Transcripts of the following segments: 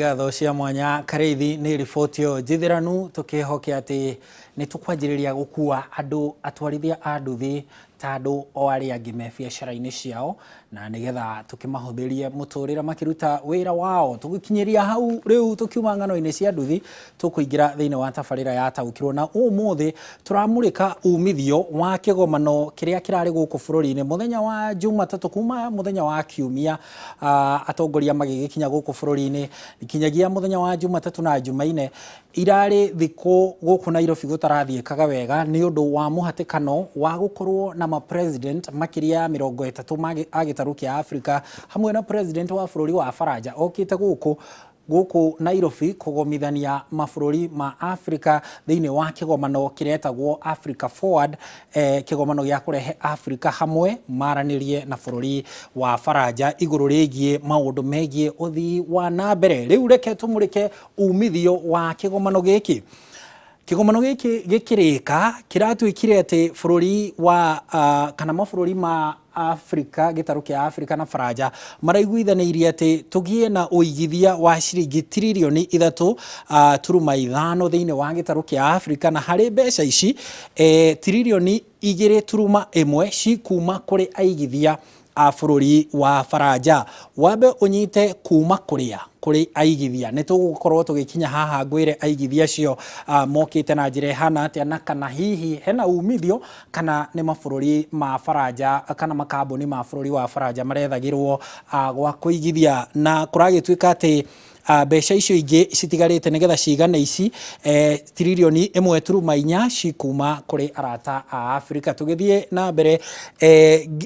Ngatho cia mwanya Karĩithi nĩ riboti ĩyo njithĩranu, tũkĩhoke atĩ nĩ tũkwanjĩrĩria gũkua andũ atwarithia a nduthi ta andũ o arĩa angĩ me biacara-inĩ ciao, na nĩgetha tũkĩmahũthĩrie mũtũrĩre makĩruta wĩra wao. Tũgĩkinyĩria hau rĩu tũkiuma ng'ano-inĩ cia nduthi, tũkũingĩra thĩinĩ wa tabarĩra ya Taũkĩrwo, na ũmũthĩ tũramũrĩka umithio wa kĩgomano kĩrĩa kĩrarĩ gũkũ bũrũri-inĩ mũthenya wa Jumatatũ kuma mũthenya wa Kiumia, atongoria magĩgĩkinya gũkũ bũrũri-inĩ kinyagia mũthenya wa Jumatatũ na Jumaine. Irarĩ thikũ gũkũ Nairobi gũtarathiĩkaga wega nĩ ũndũ wa mũhatĩkano wa gũkorwo na ma president makĩria ya 30 a gĩtarũ kĩa Afrika, hamwe na president wa bũrũri wa Faranja okĩte gũkũ Nairobi kũgomithania mabũrũri ma Afrika thĩinĩ wa kĩgomano kĩretagwo Africa Forward, kĩgomano gĩa kũrehe Afrika hamwe maranĩrie na bũrũri wa Faranja igũrũ rĩgiĩ maũndũ megiĩ ũthii wa na mbere. Rĩu reke tũmũrĩke umithio wa kĩgomano gĩkĩ. Kĩgomano gĩkĩ gĩkĩrĩka kĩratuĩkire atĩ bũrũri wa kana mabũrũri ma Afrika, gĩtarũ kĩa Afrika na Faranja maraiguithanĩirie atĩ tũgĩe na ũigithia wa ciringi tiririoni 3.5 thĩinĩ wa gĩtarũ kĩa Afrika, na harĩ mbeca ici tiririoni 2.1 cikuma kũrĩ aigithia a bũrũri wa Faranja. Wambe ũnyite kuma kũrĩa kũrĩ aigithia, nĩ tũgũkorwo tũgĩkinya haha ngwĩre aigithia acio mokĩte na njĩra ĩhana atĩa, na kana hihi hena umithio, kana nĩ mabũrũri ma Faranja kana makambuni ma bũrũri wa Faranja marethagĩrwo gwa kũigithia. Na kũragĩtuĩka atĩ mbeca icio ingĩ citigarĩte nĩgetha cigane ici tiririoni 1.4 cikuma kũrĩ arata a Afrika. Tũgĩthiĩ na mbere,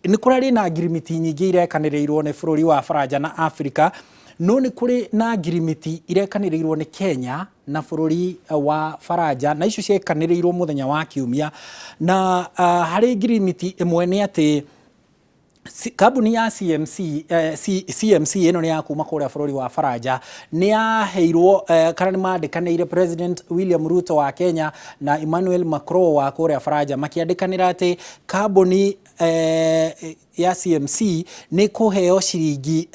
nĩ kũrarĩ na ngirimiti nyingĩ irekanĩrĩirwo nĩ bũrũri wa Faranja na Afrika, no nĩ kũrĩ na ngirimiti irekanĩrĩirwo nĩ Kenya na bũrũri wa Faranja, na icio ciekanĩrĩirwo mũthenya wa Kiumia. Na harĩ ngirimiti ĩmwe nĩ atĩ kambuni ya CMC, CMC ĩno nĩ ya kuma kũrĩa bũrũri wa Faranja, nĩ yaheirwo kana nĩ mandĩkanĩire President William Ruto wa Kenya na Emmanuel Macron wa kũrĩa Faranja, makĩandĩkanĩra atĩ kambuni ya CMC nĩ kũheo ciringi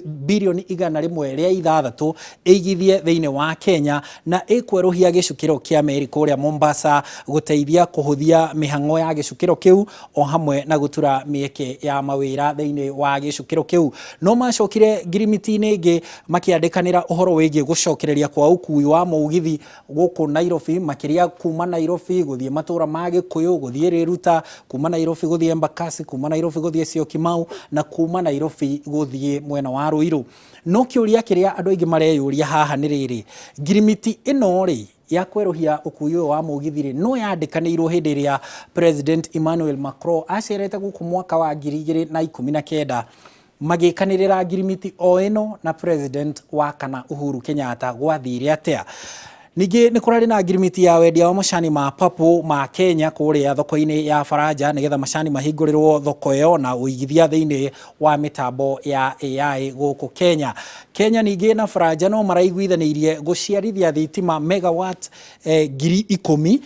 birioni 106 ĩigithie thĩinĩ wa Kenya, na ĩkwerũhia gĩcukĩro kĩa meri kũrĩa Mombasa, gũteithia kũhũthia mĩhang'o ya gĩcukĩro kĩu o hamwe na gũtura mĩeke ya mawĩra thĩinĩ wa gĩcukĩro kĩu. No macokire ngirimiti-inĩ ĩngĩ makĩandĩkanĩra ũhoro wĩgiĩ gũcokereria kwa ũkui wa mũgithi gũkũ Nairobi, makĩria kuma Nairobi gũthiĩ matũra ma Gĩkũyũ, gũthiĩ Rĩruta, kuma Nairobi gũthiĩ Embakasi, kuma Nairobi gũthiĩ Syokimau, na kuma Nairobi gũthiĩ mwena wa Ruiru. No kĩũria kĩrĩa andũ aingĩ mareyũria haha nĩ rĩrĩ, ngirimiti ĩno rĩ ya kwerũhia ũkui ũyũ wa mũgithi rĩ, no yandĩkanĩirwo hĩndĩ ĩrĩa President Emmanuel Macron acerete gũkũ mwaka wa 2019, magĩkanĩrĩra ngirimiti o ĩno na President wa kana Uhuru Kenyatta, gwathire atĩa? Ningĩ nĩ kũrarĩ na ngirimiti ya wendia wa macani ma papũ ma Kenya kũrĩa thoko-inĩ ya Faranja, nĩgetha macani mahingũrĩrwo thoko ĩyo na ũigithia thĩinĩ wa mĩtambo ya AI gũkũ Kenya. Kenya ningĩ na Faranja no maraiguithanĩirie gũciarithia thitima megawatt 10,000,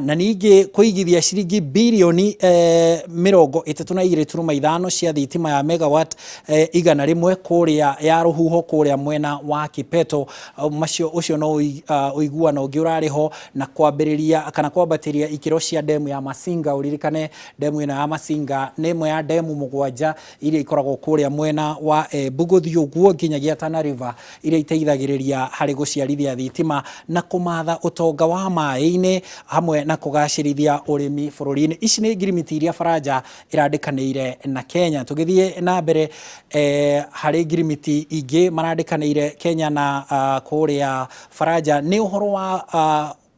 na ningĩ kũigithia ciringi birioni 32.5 cia thitima ya megawatt 100 kũrĩa ya rũhuho kũrĩa mwena wa Kipeto. Macio ũcio no ũiguano ũngĩ ũrarĩ ho, na kwambĩrĩria kana kwambatĩria ikĩro cia ndemu ya Masinga. Ũririkane ndemu ĩno ya Masinga nĩ ĩmwe ya ndemu 7 iria ikoragwo kũrĩa mwena wa Embu gũthiĩ ũguo nginyagia Tana River, iria iteithagĩrĩria harĩ gũciarithia thitima na kũmatha ũtonga wa maĩ-inĩ hamwe na kũgacĩrithia ũrĩmi bũrũri-inĩ. Ici nĩ ngirimiti iria Faranja ĩrandĩkanĩire na Kenya. Tũgĩthiĩ na mbere, harĩ ngirimiti ingĩ marandĩkanĩire Kenya na kũrĩa Faranja nĩ ũhoro wa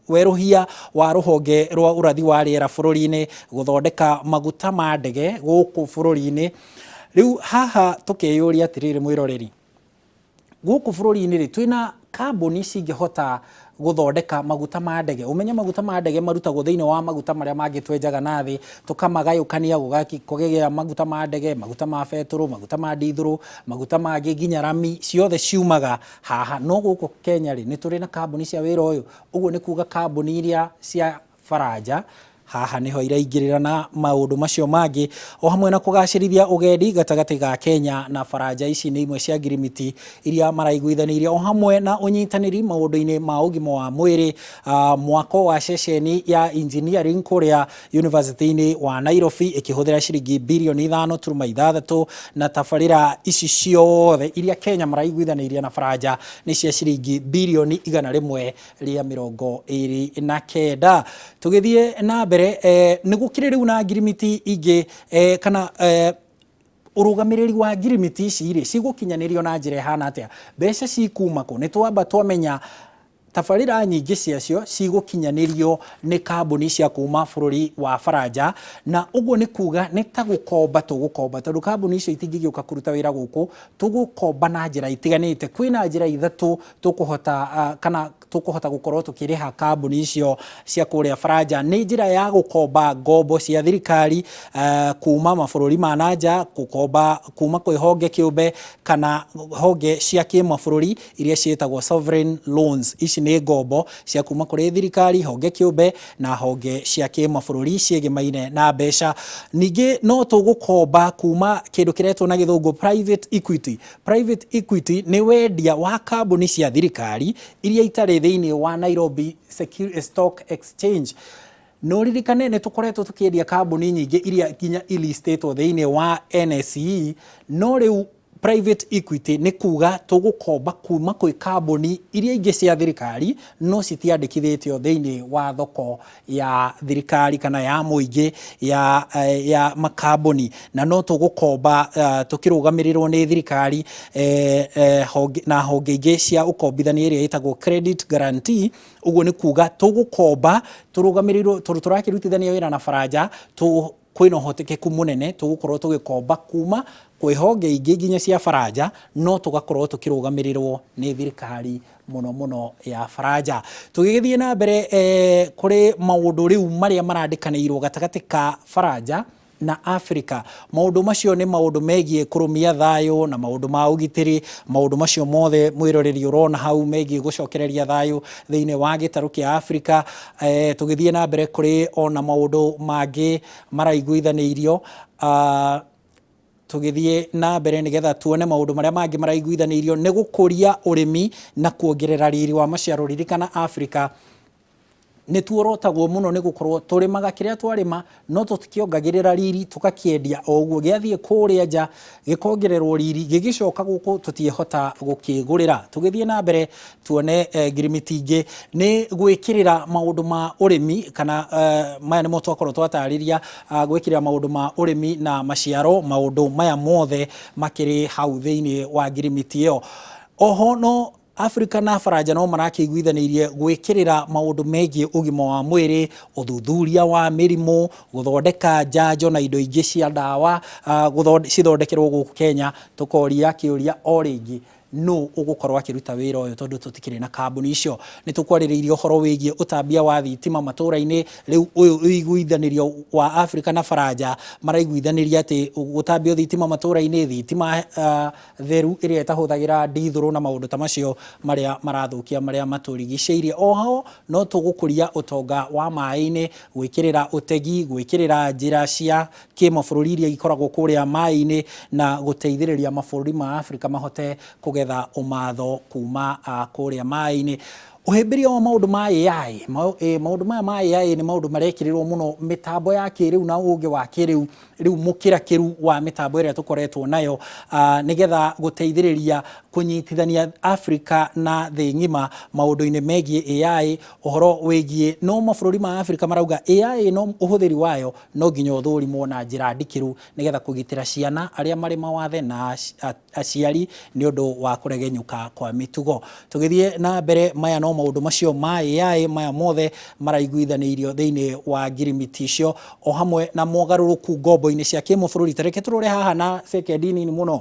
werũhia wa rũhonge rwa ũrathi wa rĩera bũrũri-inĩ, gũthondeka maguta ma ndege gũkũ bũrũri-inĩ. Rĩu haha tũkeyũria atĩrĩrĩ, mwĩroreri, gũkũ bũrũri-inĩ rĩ, twĩna kambuni cingĩhota gũthondeka maguta ma ndege? Ũmenye maguta ma ndege marutagwo thĩinĩ wa maguta marĩa mangĩ twenjaga na thĩ, tũkamagayũkania gũkagĩa maguta ma ndege, maguta ma betũrũ, maguta ma ndithũrũ, maguta mangĩ nginya rami, ciothe ciumaga haha. No gũkũ Kenya rĩ, nĩ tũrĩ na kambuni cia wĩra ũyũ? Ũguo nĩ kuga kambuni iria cia Faranja Haha nĩho iraingĩrĩra na maũndũ macio mangĩ o hamwe na kũgacĩrithia ũgendi gatagatĩ ga Kenya na Faranja. Ici nĩ imwe cia ngirimiti iria maraiguithanĩirie o hamwe na ũnyitanĩri maũndũ-inĩ ma ũgima wa mwĩrĩ, mwako wa ceceni ya engineering kũrĩa University-inĩ wa Nairobi ĩkĩhũthĩra ciringi birioni 5.6 na tabarĩra ici ciothe iria Kenya maraiguithanĩirie na Faranja nĩ cia ciringi birioni 129. Tũgĩthiĩ na mbere, nĩ gũkĩrĩ rĩu na ngirimiti ingĩ, kana ũrũgamĩrĩri wa ngirimiti ici rĩ, cigũkinyanĩrio na njĩra ĩhana atĩa? Mbeca cikuma kũ? Nĩ twamba twamenya tabarĩra nyingĩ ciacio cigũkinyanĩrio nĩ kambuni cia kuma bũrũri wa Faranja, na ũguo nĩ kuga nĩ ta gũkomba tũgũkomba, tondũ kambuni icio itingĩgĩũka kũruta wĩra gũkũ, tũgũkomba na njĩra itiganĩte. Kwĩna njĩra ithatũ tũkũhota kana tũkũhota gũkorwo tũkĩrĩha kambuni icio cia kũrĩa Faranja. Nĩ njĩra ya gũkomba ngombo cia thirikari kuma mabũrũri ma nanja, gũkomba kuma kwĩ honge kĩũmbe kana honge cia kĩmabũrũri iria ciĩtagwo sovereign loans. Ici nĩ ngombo cia kuma kũrĩ thirikari, honge kĩũmbe na honge cia kĩmabũrũri ciĩgĩmaine na mbeca. Ningĩ no tũgũkomba kuma kĩndũ kĩretwo na gĩthũngũ private equity. Private equity nĩ wendia wa kambuni cia thirikari iria itarĩ thĩinĩ wa Nairobi Stock Exchange. Na ũririkane nĩ tũkoretwo tũkĩendia kambuni nyingĩ iria nginya ilistĩtwo thĩinĩ wa NSE, no rĩu private equity nĩ kuga tũgũkomba kuma kwĩ kambuni iria ingĩ cia thirikari no citiandĩkithĩtio thĩinĩ wa thoko ya thirikari kana ya mũingĩ ya makambuni, na no tũgũkomba tũkĩrũgamĩrĩrwo nĩ thirikari na honge ingĩ cia ũkombithania ĩrĩa ĩtagwo credit guarantee. Ũguo nĩ kuga tũgũkomba tũrũgamĩrĩirwo tondũ tũrakĩrutithania wĩra na Faranja, kwĩna ũhotekeku mũnene tũgũkorwo tũgĩkomba kuma kwĩ honge ingĩ nginya cia Faranja, no tũgakorwo tũkĩrũgamĩrĩrwo nĩ thirikari mũno mũno ya Faranja. Tũgĩgĩthiĩ na mbere, kũrĩ maũndũ rĩu marĩa marandĩkanĩirwo gatagatĩ ka Faranja na Africa. Maũndũ macio nĩ maũndũ megiĩ kũrũmia thayũ na maũndũ ma ũgitĩri. Maũndũ macio mothe mwĩroreri ũrona hau megiĩ gũcokereria thayũ thĩinĩ wa gĩtarũ kĩa Africa. Tũgĩthiĩ na mbere kũrĩ ona maũndũ mangĩ maraiguithanĩirio. Tũgĩthiĩ na mbere nĩgetha tuone maũndũ marĩa mangĩ maraiguithanĩirio nĩ gũkũria ũrĩmi na kuongerera riri wa maciaro. Ririkana Africa nĩ tuorotagwo mũno nĩ gũkorwo tũrĩmaga kĩrĩa twarĩma no tũtikĩongagĩrĩra riri, tũgakĩendia o ũguo gĩathiĩ kũrĩa nja gĩkongererwo riri, gĩgĩcoka gũkũ tũtiĩhota gũkĩgũrĩra. Tũgĩthiĩ na mbere tuone ngirimiti ingĩ nĩ gwĩkĩrĩra maũndũ ma ũrĩmi kana maya nĩmo twakorwo twatarĩria, gwĩkĩrĩra maũndũ ma ũrĩmi na maciaro. Maũndũ maya mothe makĩrĩ hau thĩinĩ wa ngirimiti ĩyo. Oho no Africa na Faranja no marakĩiguithanĩirie gwĩkĩrĩra maũndũ megiĩ ũgima wa mwĩrĩ, ũthuthuria wa mĩrimũ, gũthondeka njanjo na indo ingĩ cia ndawa cithondekerwo gũkũ Kenya. Tũkoria kĩũria o rĩngĩ, nũ ũgũkorwo akĩruta wĩra ũyũ tondũ tũtikĩrĩ na kambuni icio? Nĩ tũkwarĩrĩirie ũhoro wĩgiĩ ũtambia wa thitima matũra-inĩ. Rĩu ũyũ ũiguithanĩrio wa Africa na Faranja maraiguithanĩria atĩ gũtambio thitima matũra-inĩ, thitima theru ĩrĩa ĩtahũthagĩra ndithũrũ na maũndũ ta macio marĩa marathũkia marĩa matũrigicĩirie. Oho no tũgũkũria ũtonga wa maĩ-inĩ, gwĩkĩrĩra ũtegi, gwĩkĩrĩra njĩra cia kĩmabũrũri iria ikoragwo kũrĩa maĩ-inĩ na gũteithĩrĩria mabũrũri ma Afrika mahote kũgetha ũmatho kuma kũrĩa maĩ-inĩ. Ũhĩmbĩria wa maũndũ ma AI, maũndũ maya ma AI nĩ maũndũ marekĩrĩrwo mũno, mĩtambo ya kĩrĩu na ũgĩ wa kĩrĩu, rĩu mũkĩrakĩru wa mĩtambo ĩrĩa tũkoretwo nayo, nĩgetha gũteithĩrĩria kũnyitithania Afrika na thĩ ng'ima maũndũ-inĩ megiĩ AI, ũhoro wĩgiĩ no mabũrũri ma Afrika marauga AI no ũhũthĩri wayo no nginya ũthũrimwo na njĩra ndikĩru nĩgetha kũgitĩra ciana, arĩa marĩ mawathe na aciari nĩ ũndũ wa kũregenyũka kwa mĩtugo. Tũgĩthiĩ na mbere, maya no maũndũ macio ma AI maya mothe maraiguithanĩirio thĩinĩ wa ngirimiti icio o hamwe na mogarũrũku ngombo-inĩ cia kĩmabũrũri. Ta reke tũrore haha na sekendi nini mũno.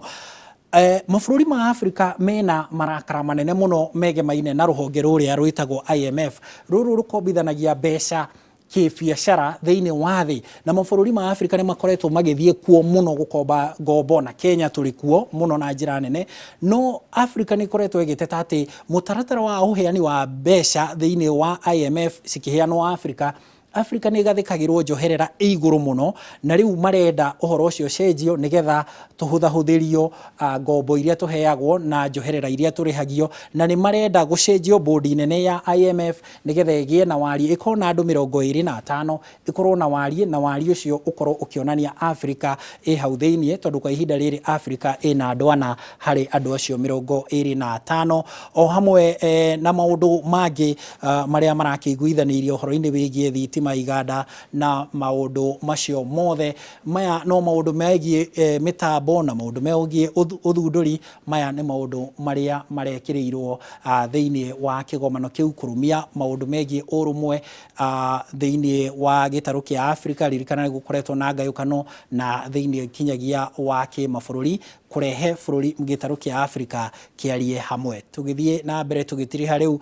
Mabũrũri ma Afrika mena marakara manene mũno megemaine na rũhonge rũrĩa rwĩtagwo IMF. Rũrũ rũkombithanagia mbeca kĩbiacara thĩinĩ wa thĩ, na mabũrũri ma Afrika nĩ makoretwo magĩthiĩ kuo mũno gũkomba ngombo, na Kenya tũrĩ kuo mũno na njĩra nene. No Afrika nĩ ĩkoretwo ĩgĩteta atĩ mũtaratara wa ũheani wa mbeca thĩinĩ wa IMF cikĩheanwo Afrika Africa nĩ ĩgathĩkagĩrwo njoherera ĩ igũrũ mũno, na rĩu marenda ũhoro ũcio ũcenjio nĩgetha tũhũthahũthĩrio ngombo iria tũheagwo na njoherera iria tũrĩhagio, na nĩ marenda gũcenjio bodi nene ya IMF nĩgetha ĩgĩe na wariĩ, ĩkorwo na andũ 25, ĩkorwo na wariĩ, na wariĩ ũcio ũkorwo ũkĩonania Africa ĩ hau thĩiniĩ, tondũ kwa ihinda rĩrĩ Africa ĩna andũ ana harĩ andũ acio 25, o hamwe na maũndũ mangĩ marĩa marakĩiguithanĩirio ũhoro-inĩ wĩgiĩ thitima, iganda na maũndũ macio mothe. Maya no maũndũ megiĩ mĩtambo na maũndũ megiĩ ũthundũri. Maya nĩ maũndũ marĩa marekĩrĩirwo thĩinĩ wa kĩgomano kĩu, kũrũmia maũndũ megiĩ ũrũmwe thĩinĩ wa gĩtarũ kĩa Afrika. Ririkana nĩ gũkoretwo na ngayũkano na thĩinĩ kinyagia wa kĩmabũrũri, kũrehe bũrũri gĩtarũ kĩa Afrika kĩarie hamwe. Tũgĩthiĩ na mbere tũgĩtiriha rĩu,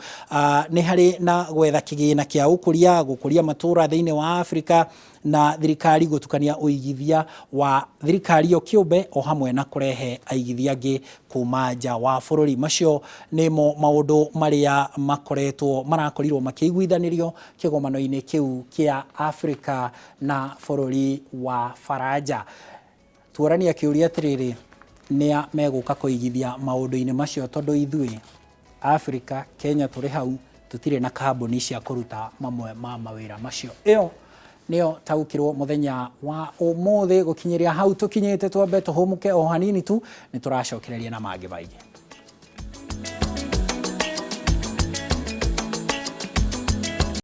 nĩ harĩ na gwetha kĩgĩna kĩa ũkũria, gũkũria matũra thĩinĩ wa Afrika, na thirikari gũtukania ũigithia wa thirikari yo kĩũmbe o hamwe na kũrehe aigithia angĩ kuma nja wa bũrũri. Macio nĩmo maũndũ marĩa makoretwo marakorirwo makĩiguithanĩrio kĩgomano-inĩ kĩu kĩa Afrika na bũrũri wa Faranja. Tuorania kĩũria atĩrĩrĩ, nĩa megũka kũigithia maũndũ-inĩ macio tondũ ithuĩ Africa, Kenya tũrĩ hau tũtirĩ na kambuni cia kũruta mamwe ma mawĩra macio. Ĩyo nĩyo taũkĩrwo mũthenya wa ũmũthĩ. Gũkinyĩria hau tũkinyĩte, twambe tũhũmũke o hanini tu, nĩ tũracokereria na mangĩ maingĩ.